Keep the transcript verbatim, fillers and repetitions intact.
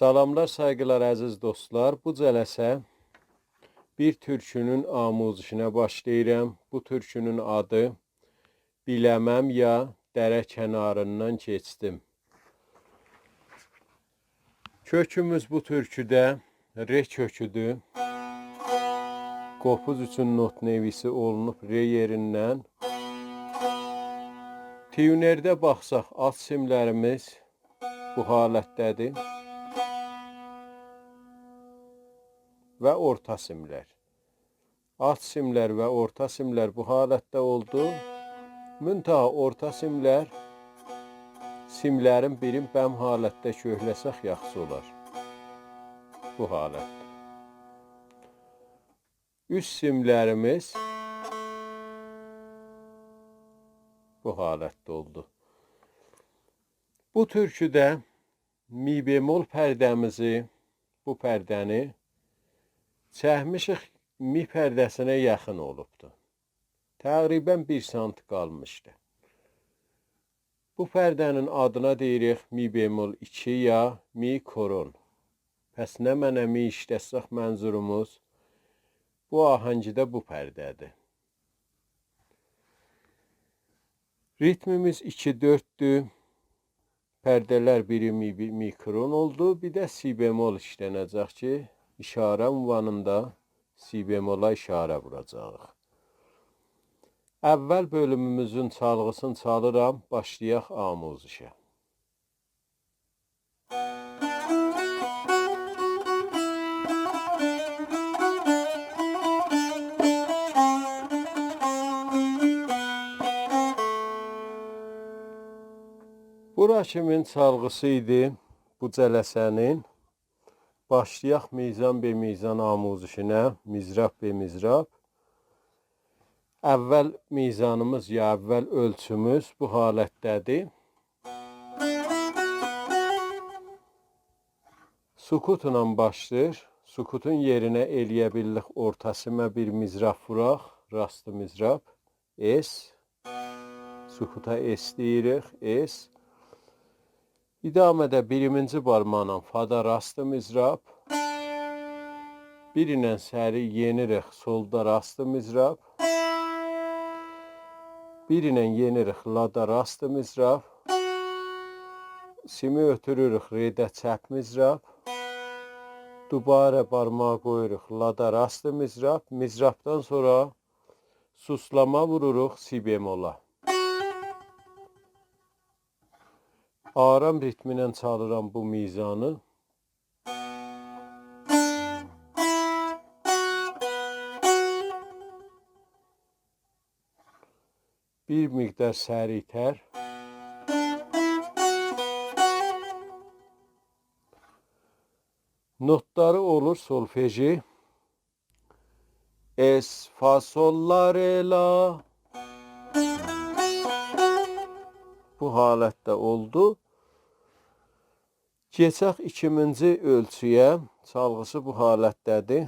سلاملار، سایغیلار، عزیز دوستلار. بو جلسه بیر تورکونون آموزشینه باشلاییرام. بو تورکونون آدی بیله‌مم یا دره کناریندان کئچدیم. کؤکوموز بو تورکوده ر کؤکودور. قوپوز اوچون نوت‌نویسی اولونوب ر یئریندن. تیونرده باخساق، آلت سیملریمیز بو حالتده‌دیر و اورتا سیملر. آلت سیملر و اورتا سیملر بو حالتده اولدو. منتها اورتا سیملر، سیملرین بیرین بم حالتده کؤکله‌سک یاخشی اولار. بو حالت. اوست سیملریمیز بو حالتده اولدو. بو تورکوده می بمل پرده‌میزی، بو پرده‌نی چکمیشیک، می پرده‌سینه یاخین اولوبدو. تقریباً بیر سانت قالمیشدی. بو پرده‌نین آدینا دئییریک می بمل ایکی یا می کرن. پس نمنه می ایشلتسک، منظوروموز بو آهنگده بو پرده‌دیر. ریتمیمیز ایکی دؤرددور. پرده‌لر بیری می، می کرن اولدو، بیر ده سی بمل ایشلنه‌جک کی، اشاره عنوانیندا سی بمله اشاره ووراجاغیق. اول بؤلوموموزون چالغیسینی چالیرام، باشلایاق آموزشه. بورا کیمین چالغیسی ایدی بو جلسه‌نین. باشلایاق میزان به میزان آموزشینه، مضراب به مضراب. اول میزانیمیز یا اول اؤلچوموز بو حالتده‌دیر. سکوتلا باشلاییر. سکوتون یئرینه ائلیه بیللیک اورتا سیمه بیر مضراب ووراق، راست مضراب، اس. سکوتا اس دئییریک، اس. ادامه‌ده بیرینجی بارماقلا فادا راست مضراب. بیر ایله سری یئنیریک سولدا راست مضراب. بیر ایله یئنیریک لادا راست مضراب. سیمی اؤتوروروک رئده چپ مضراب. دوباره بارماغی قویوروق لادا راست مضراب. مضرابدان سونرا سوسلاما ووروروق سی بمله. آرام ریتمینن چالیرام بو میزانی. بیر مقدار سریع‌تر. نوتلاری اولور سولفژی. اس، فا، سول، لا، ر، لا. بو حالتده اولدو. کئچک ایکینجی اؤلچویه. چالغیسی بو حالتده‌دیر.